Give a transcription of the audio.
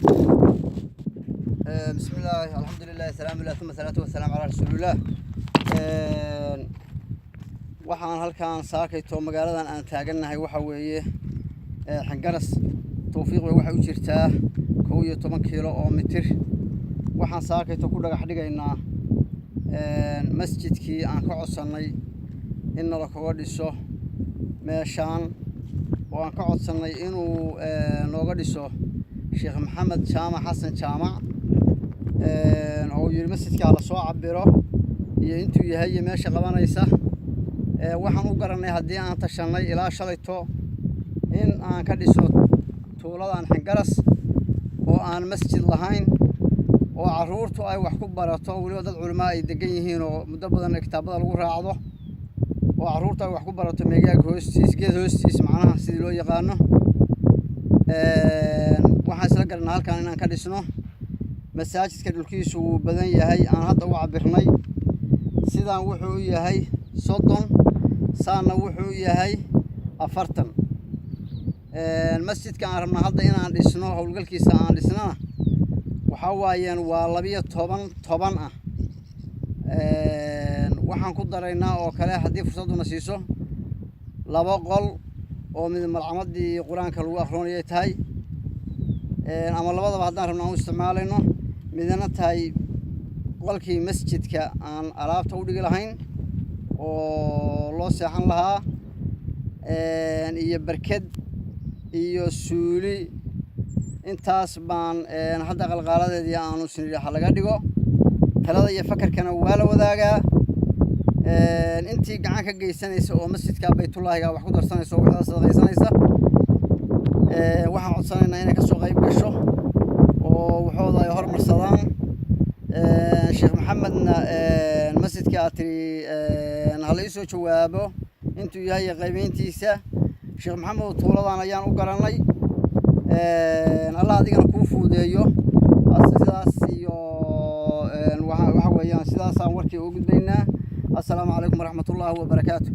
بسم الله، الحمد لله، سلام الله ثم الصلاة والسلام على رسول الله. Waxaan halkaan saakayto magaaladan aan taagannahay waxa weeye Xingaras. Towfiiq bay waxay u jirtaa 11 kiilo oo mitir. Waxaan saakayto ku dhagax dhigaynaa masjidkii aan ka codsannay in nala kaga dhiso meeshaan, oo aan ka codsannay inuu nooga dhiso Sheekh Maxamed Jaamac Xasan Jaamac, oo uu yidhi masjidkaa lasoo cabiro iyo intuu yahay iyo meesha qabanaysa. Waxaan u garannay haddii aan tashannay ilaa shalayto in aan ka dhiso tuuladan Xingaras oo aan masjid lahayn, oo carruurtu ay wax ku barato, weliba dad culamaa ay degan yihiin oo muddo badan kitaabada lagu raacdo, oo carruurtu ay wax ku barato meegaag hoostiis, geed hoostiis, macnaha sidii loo yaqaano. Waxaan isla garanaa halkan inaan ka dhisno masaajidka. Dhulkiisu wuu badan yahay, aan hadda u cabirnay. Sidaan wuxuu u yahay 30, saanna wuxuu yahay 40. Masjidka aan rabna hadda inaan dhisno, howlgalkiisa aan dhisnana, waxaa waayeen waa 12 10 ah. Waxaan ku daraynaa oo kale, haddii fursadduna siiso, laba qol oo mid malcamadii Qur-aanka lagu akroonayay tahay, ama labadaba haddaan rabno aan u isticmaalayno, midna tahay qolkii masjidka aan alaabta u dhigi lahayn oo loo seexan lahaa, iyo barked iyo suuli. Intaas baan hadda qalqaaladeedii aanu isnidhi ha laga dhigo. Talada iyo fakarkana waa la wadaagaa. Intii gacan ka geysanaysa oo masjidka Baytullaahiga wax ku darsanaysa oo waxda sadaqaysanaysa, waxaan codsanaynaa inay kasoo qayb gasho oo waxooda ay hormarsadaan. Sheekh Maxamedna masjidka aad tiri hala iisoo jawaabo intuu yahay iyo qaybeyntiisa. Sheekh Maxamed, tuuladan ayaan u garanay. Allah adigana kuu fuudeeyo. Sidaas iyo waxa weeyaan sidaasaan warkii ugu gudbaynaa. Assalaamu calaykum waraxmatullaahi wabarakaatu.